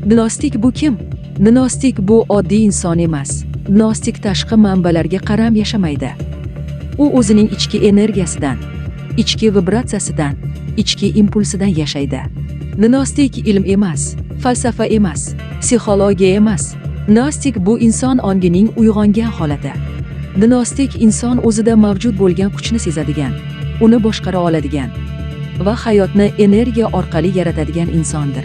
Gnostik bu kim? Gnostik bu oddiy inson emas. Gnostik tashqi manbalarga qarab yashamaydi. U o'zining ichki energiyasidan, ichki vibratsiyasidan, ichki impulsidan yashaydi. Gnostik ilm emas, falsafa emas, psixologiya emas. Gnostik bu inson ongining uyg'ongan holati. Gnostik inson o'zida mavjud bo'lgan kuchni sezadigan, uni boshqara oladigan va hayotni energiya orqali yaratadigan insondir.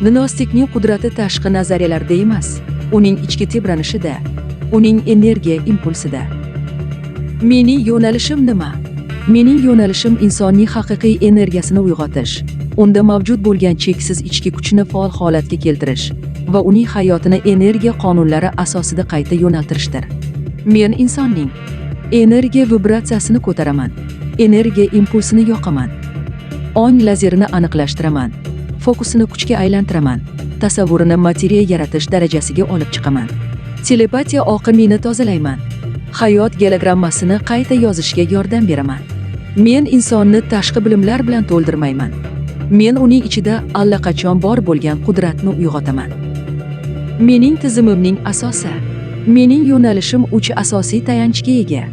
Gnostikning qudrati tashqi nazariyalarda emas, uning ichki tebranishida, uning energiya impulsida. Mening yo'nalishim nima? Mening yo'nalishim insonning haqiqiy energiyasini uyg'otish, unda mavjud bo'lgan cheksiz ichki kuchni faol holatga keltirish va uning hayotini energiya qonunlari asosida qayta yo'naltirishdir. Men insonning energiya vibratsiyasini ko'taraman, energiya impulsini yoqaman, ong lazerini aniqlashtiraman, fokusini kuchga aylantiraman, tasavvurini materiya yaratish darajasiga olib chiqaman. Telepatiya oqimini tozalayman. Hayot gologrammasini qayta yozishga yordam beraman. Men insonni tashqi bilimlar bilan to'ldirmayman. Men uning ichida allaqachon bor bo'lgan qudratni uyg'otaman. Mening tizimimning asosi. Mening yo'nalishim uch asosiy tayanchga ega.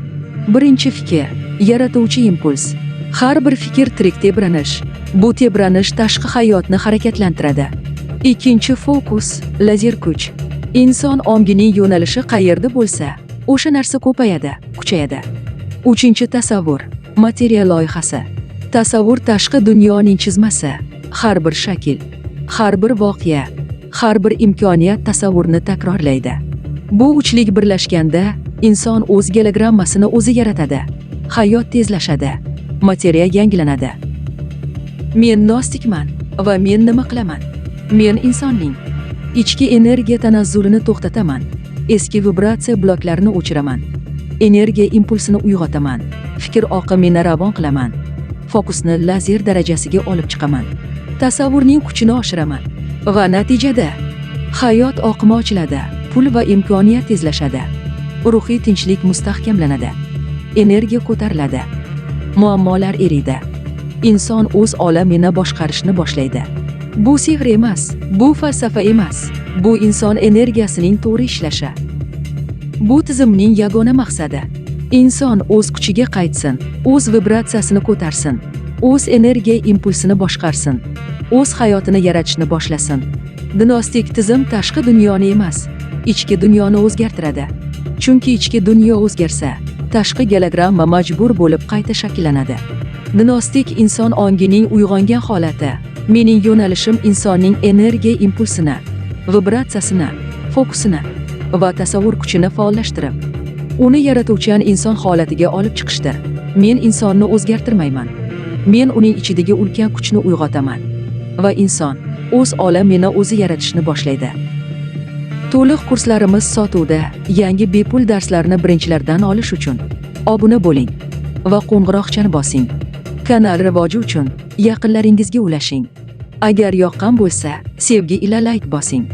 Birinchi fikr yaratuvchi impuls. Har bir fikr tirik tebranish. Bu tebranish tashqi hayotni harakatlantiradi. Ikkinchi fokus lazer kuch. Inson ongining yo'nalishi qayerda bo'lsa, o'sha narsa ko'payadi, kuchayadi. Uchinchi tasavvur materiya loyihasi. Tasavvur tashqi dunyoning chizmasi. Har bir shakl, har bir voqea, har bir imkoniyat tasavvurni takrorlaydi. Bu uchlik birlashganda inson o'z gologrammasini o'zi yaratadi. Hayot tezlashadi, materiya yangilanadi. Men gnostikman va men nima qilaman? Men insonning ichki energiya tanazzulini to'xtataman. Eski vibratsiya bloklarini o'chiraman. Energiya impulsini uyg'otaman. Fikr oqimini ravon qilaman. Fokusni lazer darajasiga olib chiqaman. Tasavvurning kuchini oshiraman. Va natijada hayot oqimi ochiladi, pul va imkoniyat tezlashadi. Ruhiy tinchlik mustahkamlanadi. Energiya ko'tariladi. Muammolar eriydi. Inson o'z olamini boshqarishni boshlaydi. Bu sehr emas, bu falsafa emas. Bu inson energiyasining to'g'ri ishlashi. Bu tizimning yagona maqsadi: inson o'z kuchiga qaytsin, o'z vibratsiyasini ko'tarsin, o'z energiya impulsini boshqarsin, o'z hayotini yaratishni boshlasin. Gnostik tizim tashqi dunyoni emas, ichki dunyoni o'zgartiradi. Chunki ichki dunyo o'zgarsa, tashqi gologramma majbur bo'lib qayta shakllanadi. Gnostik inson ongining uyg'ongan holati. Mening yo'nalishim insonning energiya impulsini, vibratsiyasini, fokusini va tasavvur kuchini faollashtirib, uni yaratuvchan inson holatiga olib chiqishdir. Men insonni o'zgartirmayman. Men uning ichidagi ulkan kuchni uyg'otaman va inson o'z olamini o'zi yaratishni boshlaydi. To'liq kurslarimiz sotuvda. Yangi bepul darslarni birinchilardan olish uchun obuna bo'ling va qo'ng'iroqchani bosing. Kanal rivoji uchun yaqinlaringizga ulashing. Agar yoqqan bo'lsa, sevgi ila layk bosing.